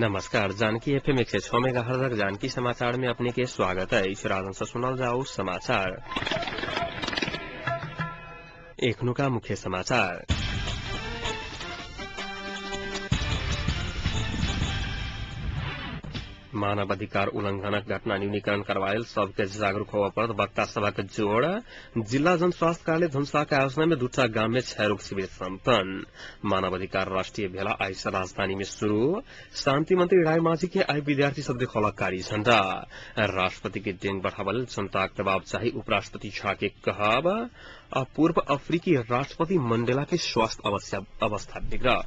नमस्कार, Janaki FM 106 megahertz Janaki समाचार में अपने के स्वागत है। इस राजन से सुनल जाओ समाचार। एखनुका मुख्य समाचार। मानव अधिकार उल्लंघनक घटना न्यूनीकरण करवायल सबके जागरूक होबय पड़त वक्ता सभक जोड़। जिला जन स्वास्थ्य कार्यालय धनुषाक आयोजना में दूटा गाम में क्षय रोग शिविर सम्पन्न। मानव अधिकार राष्ट्रीय भेला आइ से राजधानी में शुरू। शांति मंत्री राय माझी के आइ विद्यार्थी सब देखौलक कारी झण्डा। राष्ट्रपति के डेंग बढ़ावल जनताक दबाव चाही उपराष्ट्रपति झा के कहब। आ पूर्व अफ्रीकी राष्ट्रपति मंडेला के स्वास्थ्य अवस्था बिगड़ल।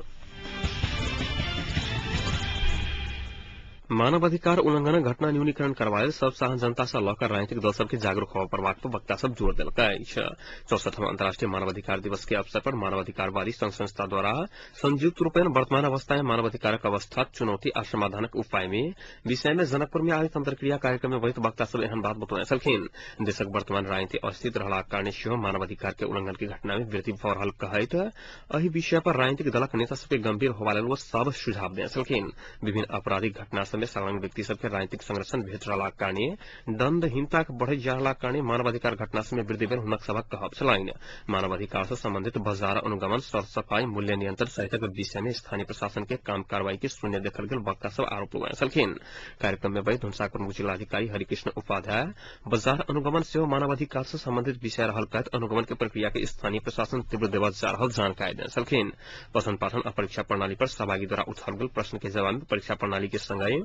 मानव अधिकार उल्लंघन घटना न्यूनीकरण करवायल सब साहन जनता से लकर राजनीतिक दल सबके जागरूक होबय पड़बाक पर वक्ता सब जोर देलक अछि। 64वां अंतर्राष्ट्रीय मानवाधिकार दिवस के अवसर पर मानवाधिकारवादी संघ संस्था द्वारा संयुक्त रूपेण वर्तमान अवस्था में मानवाधिकारक अवस्था, चुनौती आ समाधानक उपाय में विषय में जनकपुर में आयोजित अंतर्क्रिया कार्यक्रम में वहित वक्ता सब एहन बात बतौने छलखिन। देशक वर्तमान राजनीति अस्थिर रहलाक कारणे सेहो मानवाधिकार के उल्लंघन के घटना में वृद्धि भऽ रहल कहैत एहि विषय पर राजनीतिक दलक नेता सबके गंभीर होबा लेल ओ सब सुझाव देने छलखिन। विभिन्न आपराधिक घटना में संलग्न व्यक्ति सबके राजनीतिक संरक्षण भेट रहलाक कारणे दंडहीनताक बढ़ैत जा रहलाक कारणे मानवाधिकार घटना में वृद्धि भेल हुनक सभक कहब छलनि। मानवाधिकार से संबंधित बाजार अनुगमन, सर सफाई, मूल्य नियंत्रण सहितक विषय में स्थानीय प्रशासन के काम कार्रवाई के शून्य देखल गेल वक्ता सब आरोप लगौने छलखिन। कार्यक्रम में वही धनुषाक प्रमुख जिलाधिकारी हरिकृष्ण उपाध्याय बाजार अनुगमन सेहो मानवाधिकार से संबंधित विषय रहल कहैत अनुगमन के प्रक्रिया के स्थानीय प्रशासन तीव्र देबय जा रहल जानकारी देने छलखिन। पठन पाठन आ परीक्षा प्रणाली पर सहभागी द्वारा उठाओल गेल प्रश्न के जवाब में परीक्षा प्रणाली के संगहि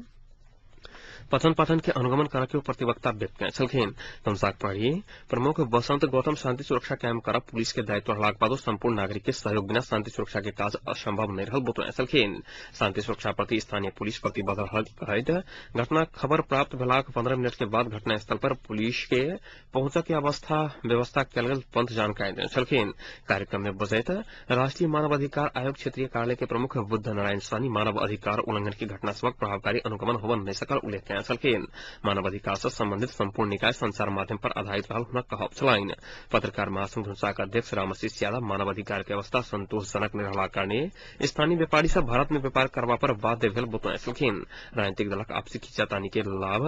पठन पाठन के अनुगमन करऽ के प्रतिबद्धता व्यक्त कयने छलखिन। धनुषाक प्रहरी प्रमुख बसंत गौतम शांति सुरक्षा कायम करब पुलिस के दायित्व रहलाक बादो संपूर्ण नागरिक के सहयोग बिना शांति सुरक्षा के काज असंभव नहि रहल बतौने छलखिन। शांति सुरक्षा प्रति स्थानीय पुलिस प्रतिबद्ध रहल कहैत घटना खबर प्राप्त भेलाक 15 मिनट के बाद घटनास्थल पर पुलिस के पहुंचऽ के व्यवस्था कयल गेल पंथ जानकारी देने छलखिन। कार्यक्रम में बजैत राष्ट्रीय मानवाधिकार आयोग क्षेत्रीय कार्यालय के प्रमुख बुद्ध नारायण सहनी मानव अधिकार उल्लंघन की घटना सभक प्रभावकारी अनुगमन होबय नहि सकल उल्लेख कयने छलखिन। मानवाधिकार से संबंधित संपूर्ण निकाय संचार माध्यम पर आधारित रहल हुनक कहब छलनि। पत्रकार महासंघ धनुषाक अध्यक्ष रामशीष यादव मानवाधिकार के अवस्था संतोषजनक नहि रहलाक कारणे स्थानीय व्यापारी सब भारत में व्यापार करबा पर बाध्य भेल बतौने छलखिन। राजनीतिक दलक आपसी खींचातानी के लाभ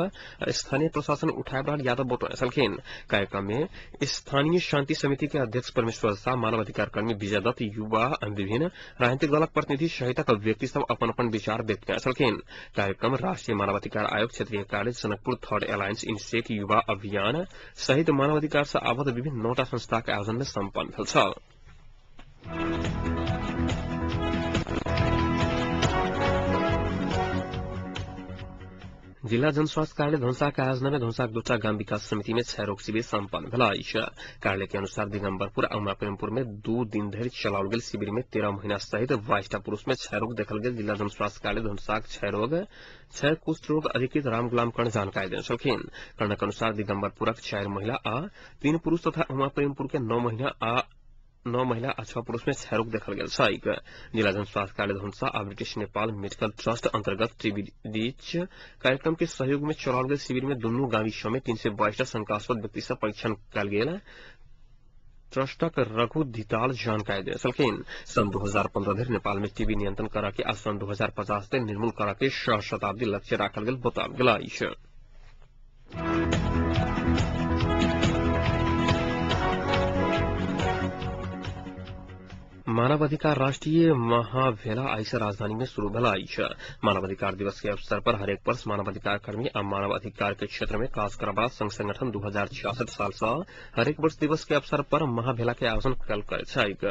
स्थानीय प्रशासन उठाबि रहल यादव बतौने छलखिन। कार्यक्रम में स्थानीय शांति समिति के अध्यक्ष परमेश्वर शाह, मानवाधिकार कर्मी विजय दत्त, युवा विभिन्न राजनीतिक दलक प्रतिनिधि सहितक व्यक्ति सब अपन अपन विचार व्यक्त कयने छलखिन। कार्यक्रम राष्ट्रीय मानवाधिकार आयोग क्षेत्रीय कार्य जनकपुर थर्ड अलायंस इनसेक युवा अभियान सहित मानवाधिकार से आबद्ध विभिन्न 9टा संस्था के आयोजन में सम्पन्न भेल छल। जिला जनस्वास्थ्य कार्यालय धनुषाक आयोजना में धनुषाक दूटा गाम विकास समिति में क्षय रोग शिविर सम्पन्न भेल अछि। कार्यालय के अनुसार दिगम्बरपुर आ उमाप्रेमपुर में 2 दिन धरि चलाओल गेल शिविर में 13 महिला सहित 22टा पुरुष में क्षय रोग देखल गेल। जिला जनस्वास्थ्य कार्यालय धनुषाक क्षय रोग क्षय कुष्ठ रोग अधिकृत राम गुलाम कर्ण जानकारी देने छलखिन। कर्णक अनुसार दिगम्बरपुरक 4 महिला आ 3 पुरुष तथा उमाप्रेमपुर के 9 महिला आ 6 पुरुष में क्षय रोग देखल गेल छैक। जिला जन स्वास्थ्य कार्यालय धनुषा आ ब्रिटिश नेपाल मेडिकल ट्रस्ट अंतर्गत टीबी रीच कार्यक्रम के सहयोग में चलाओल गेल शिविर में दुनू गामी में 322टा शंकास्पद व्यक्ति से परीक्षण कयल गेल ट्रस्टक रघु धिताल जानकारी देने छलखिन। सन 2015 धरि नेपाल में टीबी नियंत्रण करऽ के आ सन 2050 धरि निर्मूल करऽ के शताब्दी लक्ष्य राखल गेल बताओल गेल अछि। मानवाधिकार राष्ट्रीय महाभेला आइ से राजधानी में शुरू भेल अछि। मानवाधिकार दिवस के अवसर पर हरेक वर्ष मानवाधिकार कर्मी आ मानवाधिकार के क्षेत्र में काज करबा संघ संगठन 2066 साल से हरेक वर्ष दिवस के अवसर पर महाभेला के आयोजन कयल करैत छैक।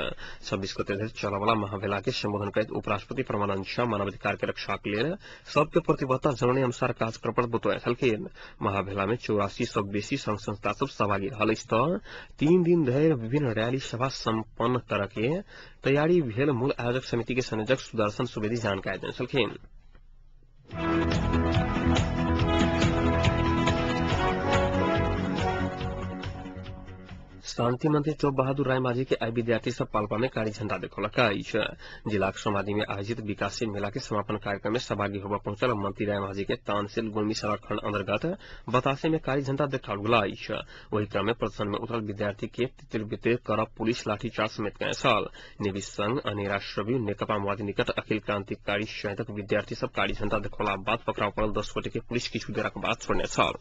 26 गते धरि चलयवला महाभेला के संबोधन करैत उपराष्ट्रपति परमानंद झा मानवाधिकार के रक्षा के लेल सबके प्रतिबद्धता जनौने अनुसार काज करऽ पड़त बतौने छलखिन। महाभेला में 84 सौ बेसी संघ संस्था सब सहभागी रहल अछि तऽ 3 दिन धरि विभिन्न रैली सभा सम्पन्न करऽ के तैयारी भेल मूल आयोजक समिति के संयोजक सुदर्शन सुवेदी जानकारी देने छलखिन। शान्ति मंत्री चोप बहादुर रायमाझी के आई विद्यार्थी सब पाल्पा में कारी झण्डा देखौलक अछि। जिलाक समाधि में आयोजित विकासशील मेला के समापन कार्यक्रम में सहभागी होबय पहुंचल मंत्री रायमाझी के तानसेन गुल्मी सड़क खंड अंतर्गत बतासे में कारी झण्डा देखाओल गेल अछि। ओहि क्रम में प्रदर्शन में उतरल विद्यार्थी के तितर बितर कर पुलिस लाठीचार्ज समेत कयने छल। नेवी संघ अनेरा श्रव्यू नेकपा माओवादी निकट अखिल क्रांतिकारी सहितक विद्यार्थी सब कारी झण्डा देखौला बाद पकड़ाव पड़ल 10 गोटे के पुलिस किछु देरक बाद छोड़ने छल।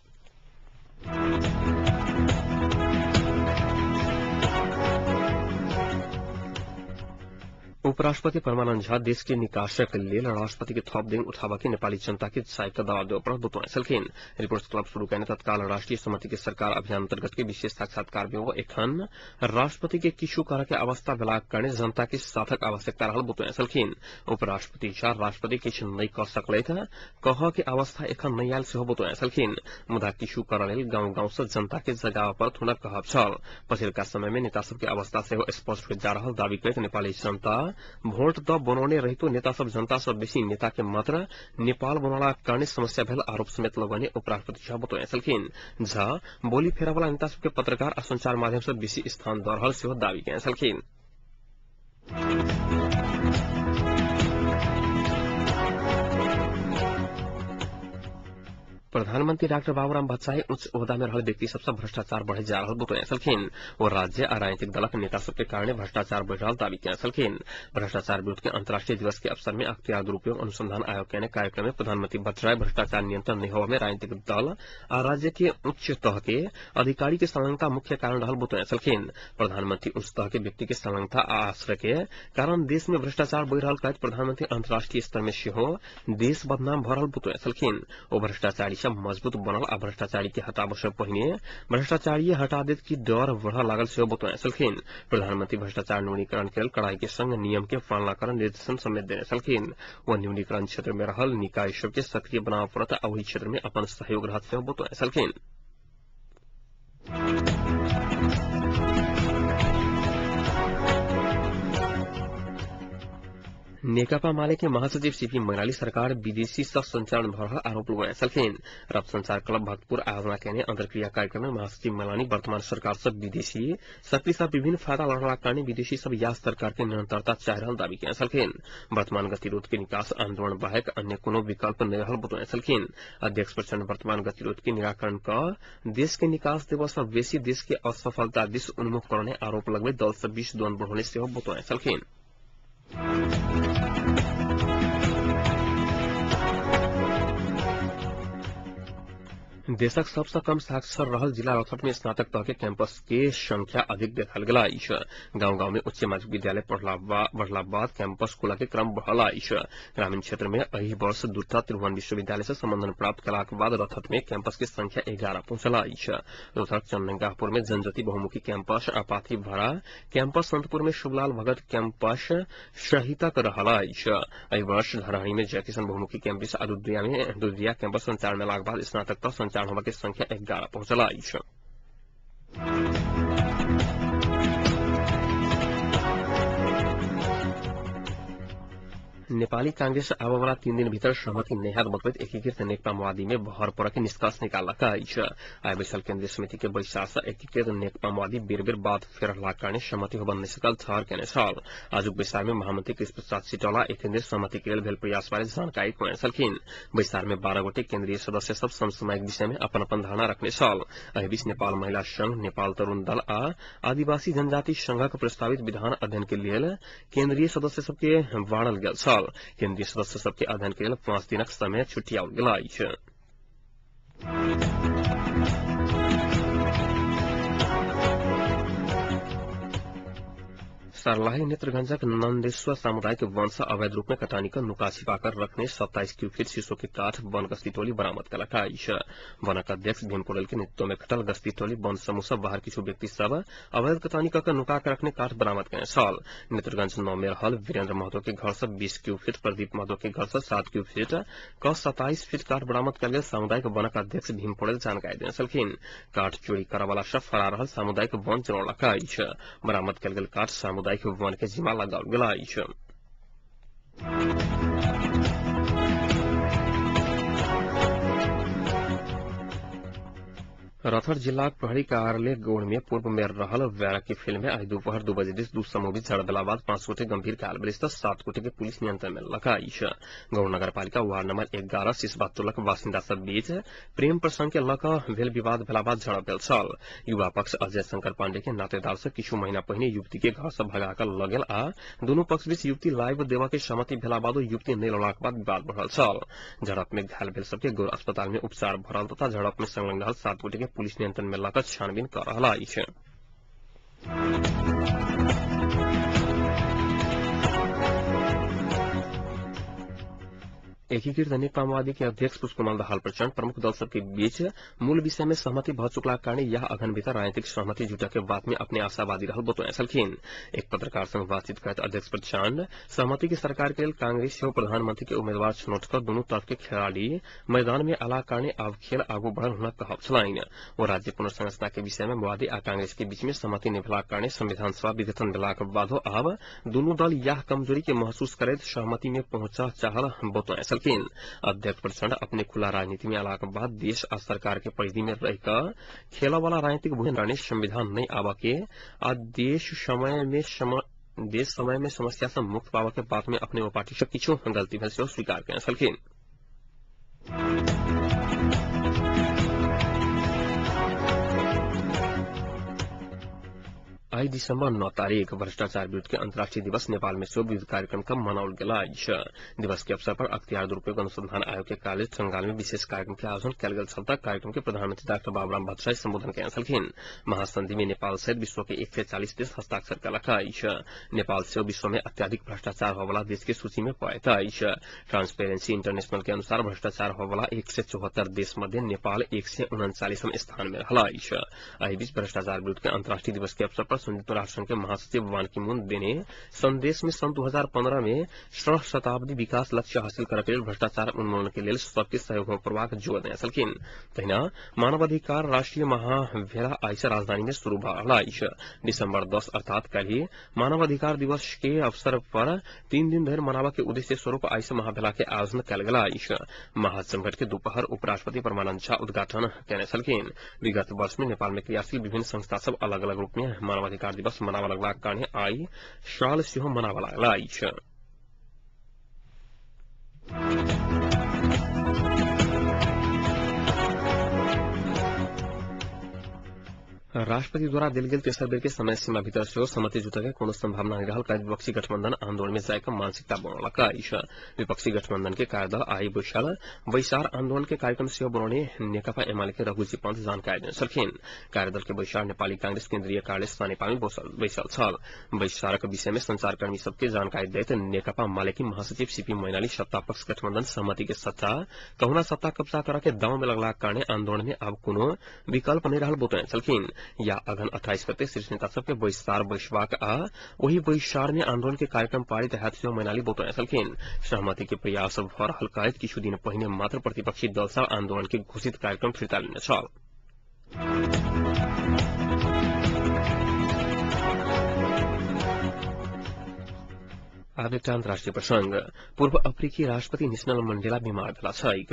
उपराष्ट्रपति परमानंद झा देश के निकासक लेल राष्ट्रपति के थप दिन उठाबऽ के नेपाली जनता के सहायता दबाव देबऽ पर बतौने छलखिन। रिपोर्ट्स क्लब शुरू कयने तत्काल राष्ट्रीय समिति के सरकार अभियान अंतर्गत के विशेष साक्षात्कार में वो एखन राष्ट्रपति के किछु करऽ के अवस्था भेलाक कारणे जनता के साथक आवश्यकता रहल बतौने छलखिन। उपराष्ट्रपति झा राष्ट्रपति किछु नहि कऽ सकलथि कहऽ के अवस्था एखन नहि आयल सेहो बतौने छलखिन। मुदा किछु करऽ लेल गांव गांव सँ जनता के जगाबऽ पड़त हुनक कहब छल। पछिलका समय में नेता सबके अवस्था सेहो स्पष्ट होइत जा रहल दावी करैत नेपाली जनता भोट the बनौने रहितो नेता सब जनता सँ बेसी नेता के मात्र नेपाल बनौलाक कारणे समस्या भेल आरोप समेत लगौने उपराष्ट्रपति झा बतौने छलखिन। झा बोली फेरवला नेता सबके पत्रकार आ संचार माध्यम सँ बेसी स्थान दऽ रहल सेहो दावी कयने छलखिन। प्रधानमंत्री डाक्टर बाबूराम भट्टराई उच्च ओहदा में रहल व्यक्ति सबसँ भ्रष्टाचार बढ़ैत जा रहल बतौने छलखिन। ओ राज्य आ राजनीतिक दलक नेता सबके कारणे भ्रष्टाचार बढ़ि रहल दावी कयने छलखिन। भ्रष्टाचार विरुद्ध के अंतर्राष्ट्रीय दिवस के अवसर में अख्तियार दुरूपयोग अनुसंधान आयोग कयने कार्यक्रम में प्रधानमंत्री भट्टराई भ्रष्टाचार नियंत्रण नहि होबय में राजनीतिक दल आ राज्य के उच्च तह के अधिकारी के संलग्नता मुख्य कारण रहल बतौने छलखिन। प्रधानमंत्री उच्च तह के व्यक्ति के संलग्नता आ आश्रय के कारण देश में भ्रष्टाचार बढ़ि रहल कहैत प्रधानमंत्री अंतर्राष्ट्रीय स्तर में सेहो देश बदनाम भऽ रहल बतौने छलखिन। ओ भ्रष्टाचारी सब मजबूत बनल आ भ्रष्टाचारी के हटाबऽ सँ पहिने भ्रष्टाचारी हटा देत की डर बढ़ऽ लागल सेहो बतौने छलखिन। प्रधानमंत्री भ्रष्टाचार न्यूनीकरण के लेल कड़ाई के संग नियम के पालना करऽ निर्देशन समेत देने छलखिन। ओ न्यूनीकरण क्षेत्र में रहल निकाय सबके सक्रिय बनाबऽ पड़त आ ओहि क्षेत्र में अपन सहयोग रहत सेहो बतौने छलखिन। नेकपा माले के महासचिव सीपी मैनाली सरकार विदेशी सह संचालन भऽ रहल आरोप लगौने छलखिन। रब संचार क्लब भक्तपुर आयोजना कयने अंतर्क्रिया कार्यक्रम में महासचिव मैलानी वर्तमान सरकार सब विदेशी शक्ति सब विभिन्न फायदा लऽ कारणे विदेशी सब या सरकार के निरंतरता चाहि रहल दावी कयने छलखिन। वर्तमान गतिरोध के निकास आंदोलन बाहेक अन्य कोनो विकल्प नहि रहल बतौने छलखिन। अध्यक्ष प्रचण्ड वर्तमान गतिरोध के निराकरण कऽ देश के निकास देबऽ सँ बेसी देश के असफलता दिस उन्मुख करने आरोप लगबैत दल सब बीच द्वंद बढ़ौने सेहो बतौने छलखिन। देशक सबसँ कम साक्षर रहल जिला रौतहट में स्नातक तह के कैंपस के संख्या अधिक देखल गेल अछि। गांव गांव में उच्च माध्यमिक विद्यालय बढ़ला बाद कैंपस खुलऽ के क्रम बढ़ल अछि। ग्रामीण क्षेत्र में एहि वर्ष दूटा त्रिभुवन विश्वविद्यालय से संबंधन प्राप्त कयलाक बाद रौतहट में कैंपस के संख्या 11 पहुंचल अछि। रौतहट चंदनगाहपुर में जनजाति बहुमुखी कैंपस आ पाथीभरा कैंपस संतपुर में शुभलाल भगत कैंपस सहितक रहल अछि। एहि वर्ष धरहरी में जयकिशन बहुमुखी कैंपस आ दुधिया कैंपस संचालन में एलाक बाद स्नातक तह संचालन होबऽ के संख्या 11 पहुंचल अछि। नेपाली कांग्रेस आबऽवला 3 दिन भीतर सहमति नहि हैत बतबैत एकीकृत नेकपा माओवादी में भर पड़ऽ के निष्कर्ष निकाललक अछि। आइ बैसल केन्द्रीय समिति के बैसार सँ एकीकृत नेकपा माओवादी बेर बेर बात फेरलाक कारणे सहमति होबऽ नहि सकल ठहर कयने छल। आजुक बैसार में महामंत्री कृष्ण प्रसाद सिटौला एखन धरि सहमति के लेल भेल प्रयास बारे जानकारी करौने छलखिन। बैसार में 12 गोटे केन्द्रीय सदस्य सब समसामयिक विषय में अपन अपन धारणा रखने छल। एहि बीच नेपाल महिला संघ, नेपाल तरुण दल आ आदिवासी जनजाति संघक प्रस्तावित विधान अध्ययन के लेल केन्द्रीय सदस्य सबके बाँटल गेल छल। केन्द्रीय सदस्य सबके अध्ययन के लेल 5 दिनक समय छुटियाओल गेल अछि। सर्लाही नेत्रगंजक नंदेश्वर सामुदायिक वन से अवैध रूप में कटानी कर नुका छिपाकर रखने 27 क्यूफिट शीशो के काठ वन गश्ती टोली बरामद कयलक अछि। वनक अध्यक्ष भीम कोड़ेल के नेतृत्व में खटल गश्ती टोली वन समूह से बाहर किछु व्यक्ति सब अवैध कटानी कऽ नुका के रखने काठ बरामद कयने छल। नेत्रगंज 9 में रहल वीरेंद्र महतो के घर से 20 क्यूफिट, प्रदीप महतो के घर से 7 क्यूफिट क 27 फीट काठ बरामद कयल गेल सामुदायिक वनक अध्यक्ष भीम कोड़ेल जानकारी देने छलखिन। काठ चोरी करऽ वाला सब फरार रहल सामुदायिक वन जनौलक अछि। बरामद कयल गेल काठ सामुदायिक वन के जिम्मा लगाओल गेल अछि। रथर जिलाक प्रहरी कार्यालय गौड़ में पूर्व में रहल वैराग फिल्म में आज दोपहर 2 बजे दिस दू समूह बीच झड़प भेला बाद 5 गोटे गंभीर घायल भेल त 7 गोटे के पुलिस नियंत्रण में लगा अछि। गौड़ नगरपालिका वार्ड नंबर 11 सिसबा टोलक बासिन्दा सब बीच प्रेम प्रसंग के लऽ कऽ भेल विवाद भेला बाद झड़प भेल छल। युवा पक्ष अजय शंकर पांडे के नातेदार से किछु महीना पहिने युवती के घर से भगा कऽ लऽ गेल आ दुनू पक्ष बीच युवती लाइव देबऽ के सहमति भेला बादो युवती नहि लौलाक बाद विवाद बढ़ल छल। झड़प में घायल भेल सबके गौड़ अस्पताल में उपचार भरल तथा झड़प में संलग्न रहल 7 गोटे के पुलिस नियंत्रण में लऽ कऽ छानबीन कऽ रहल अछि। एकीकृत नेकपा माओवादी के अध्यक्ष पुष्पकमल दाहाल प्रचण्ड प्रमुख दल सबके बीच मूल विषय में सहमति भ चुकला कारण यह अघन भीतर राजनीतिक सहमति जुटक के बात में अपने आशावादी रहल बतौने छलखिन। एक पत्रकार संग बातचीत करैत अध्यक्ष प्रचण्ड सहमति के सरकार के लेल कांग्रेस सेहो प्रधानमंत्री के उम्मीदवार छनौट कऽ दुनू तरफ के खिलाड़ी मैदान में आला कारणे आब खेल आगू बढ़ल हुनक कहब छलनि। ओ राज्य पुनर्संरचना के विषय में माओवादी आ कांग्रेस के बीच में सहमति नहि भेलाक कारणे संविधान सभा विघटन भेलाक बादो आब दुनू दल यह कमजोरी के महसूस करैत सहमति में पहुंचऽ चाहल बतौने छलखिन। अध्यक्ष प्रचण्ड अपने खुला राजनीति में आलाक बाद देश आ सरकार के परिधि में रहिकऽ खेला वाला राजनीतिक भूमिका संविधान नहीं आबऽ के आ देश समय में समस्या से मुक्त पाबऽ के बात में अपने पार्टी से किछु गलती भेल सेहो स्वीकार केने छलखिन। आई दिसंबर 9 तारीख भ्रष्टाचार विरुद्ध के अंतर्राष्ट्रीय दिवस नेपाल में सेहो विविध कार्यक्रम का मनाओल गेल अछि। दिवस के अवसर पर अख्तियार दुरुपयोग अनुसंधान आयोग के कार्यालय संगाल में विशेष कार्यक्रम के आयोजन कयल गेल छल। कार्यक्रम के प्रधानमंत्री डाक्टर बाबूराम भट्टराई संबोधन केने छलखिन। महासंधि में नेपाल सहित विश्व के 140 देश हस्ताक्षर कयलक अछि। नेपाल सेहो विश्व में अत्याधिक भ्रष्टाचार होवला देश के सूची में पड़ैत अछि। ट्रांसपेरेंसी इंटरनेशनल के अनुसार भ्रष्टाचार होवला 174 देश मध्य नेपाल 139वां स्थान में रहल अछि। एहि बीच भ्रष्टाचार विरुद्ध के अंतर्राष्ट्रीय दिवस के अवसर पर संयुक्त राष्ट्र संघ के महासचिव वान की मून देने संदेश में सन 2015 में शताब्दी विकास लक्ष्य हासिल करके लेल भ्रष्टाचार उन्मूलन के लेल सबके सहयोग होबाक जोर देने छलखिन। तहिना मानवाधिकार राष्ट्रीय महाभेला आइ से राजधानी में शुरू भऽ रहल अछि। दिसंबर 10 अर्थात काल्हि मानवाधिकार दिवस के अवसर पर 3 दिन धरि मनाबऽ के उद्देश्य स्वरूप आइ से महाभेला के आयोजन कयल गेल अछि। महाजमघट के दोपहर उपराष्ट्रपति परमानंद झा उद्घाटन केने छलखिन। विगत वर्ष में नेपाल में क्रियाशील विभिन्न संस्था सब अलग अलग रूप में मानवाधिकार दिवस मनाबऽ लगलाक कारणे आइ साल सेहो मनाबऽ लागल अछि। राष्ट्रपति द्वारा देल गेल तेसर बेर के समय सीमा भीतर सेहो सहमति जुटय के कोनो संभावना नहि रहल कहैत विपक्षी गठबंधन आंदोलन में जाय के मानसिकता बनौलक अछि। विपक्षी गठबंधन के कार्यदल आइ बैसल बैसार आंदोलन के कार्यक्रम सेहो बनौने नेकपा एमाले के रघुजी पंत जानकारी देने छलखिन। कार्यदल के बैसार नेपाली कांग्रेस केन्द्रीय कार्यालय सानेपा में बैसल छल। बैसारक विषय में संचारकर्मी सबके जानकारी दैत नेकपा माले के महासचिव सीपी मैनाली सत्ता पक्ष गठबंधन सहमति के सत्ता कहुना सत्ता कब्जा करऽ के दांव में लगलाक कारणे आंदोलन में आब कोनो विकल्प नहि रहल बतौने छलखिन। या अघन 28 गते शीर्ष नेता सबके बैसार बैसबाक आ ओहि बैसार में आंदोलन के कार्यक्रम पारित हैत सेहो मैनाली बतौने छलखिन। सहमति के प्रयास भऽ रहल कहैत किछु दिन पहिने मात्र प्रतिपक्षी दल सब आंदोलन के घोषित कार्यक्रम फिर्ता लेने छल। आब एकटा अंतर्राष्ट्रीय प्रसंग। पूर्व अफ्रीकी राष्ट्रपति नेशनल मंडेला बीमार भेला छैक।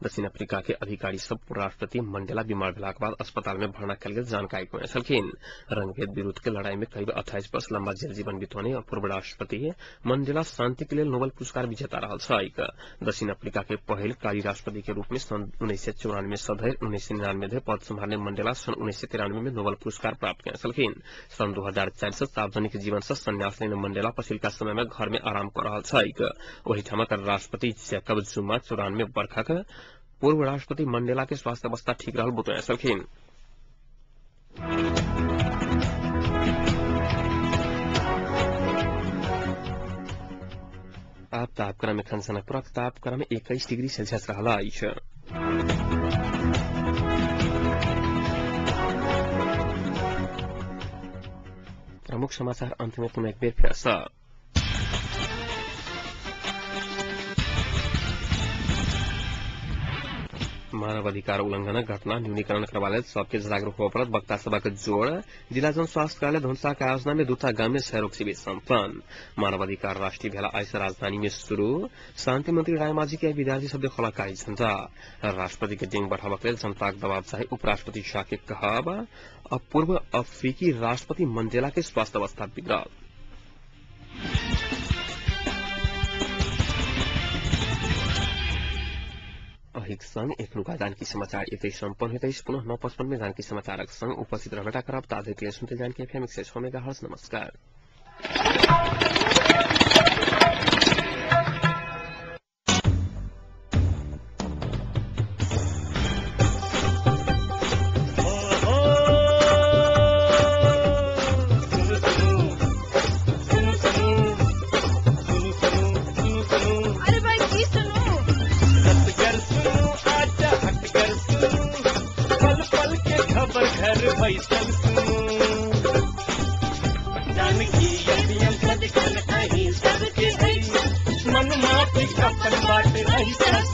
दक्षिण अफ्रीका के अधिकारी सब पूर्व राष्ट्रपति मंडेला बीमार भेलाक बाद अस्पताल में भर्ना कयल गेल जानकारी देने छलखिन। रंगभेद विरुद्ध के लड़ाई में करीब 28 वर्ष लंबा जेल जीवन बितौने पूर्व राष्ट्रपति मंडेला शांति के लेल नोबेल पुरस्कार विजेता रहल छैक। दक्षिण अफ्रीका के पहिल कारी राष्ट्रपति के रूप में सन 1994 सँ धरि 1999 धरि पद सम्हारने मंडेला सन 1993 में नोबेल पुरस्कार प्राप्त केने छलखिन। सन 2004 सँ सार्वजनिक जीवन सँ संन्यास लेने मंडेला पछिलका समय में घर में आराम कऽ रहल छैक। ओहिठामक राष्ट्रपति जैकब जुमा 94 वर्षक पूर्व राष्ट्रपति मंडेला के स्वास्थ्य अवस्था ठीक रहल बतौने छलखिन। आब तापक्रम एखन जनकपुरक तापक्रम 21 डिग्री सेल्सियस रहल अछि। प्रमुख समाचार अंत में पुनः एक बेर फेर सँ। मानवाधिकार उल्लंघनक घटना न्यूनीकरण करबा लेल सबके जागरूक होबय पड़त, वक्ता सभक जोड़। जिला जन स्वास्थ्य कार्यालय धनुषा के आयोजना में दूटा गाम में क्षयरोग शिविर सम्पन्न। मानवाधिकार राष्ट्रीय भेला आइ से राजधानी में शुरू। शांति मंत्री रायमाझी के विद्यार्थी सब देखौला कारी झंडा। राष्ट्रपति के डेंग बढ़ाबक लेल जनताक दबाव चाही, उपराष्ट्रपति शाह के कहब। पूर्व अफ्रीकी राष्ट्रपति मंडेला के स्वास्थ्य अवस्था बिगड़ल। अहिक संग एखनुका जानकी समाचार एतै सम्पन्न होइत अछि। पुनः 9:55 में जानकी समाचारक संग उपस्थित रहबेटा करब। ताधरि सुनते जानकी एफएम 106 मेगाहर्ट्ज। नमस्कार। जानकी सबके मन माटी अपन बात रही।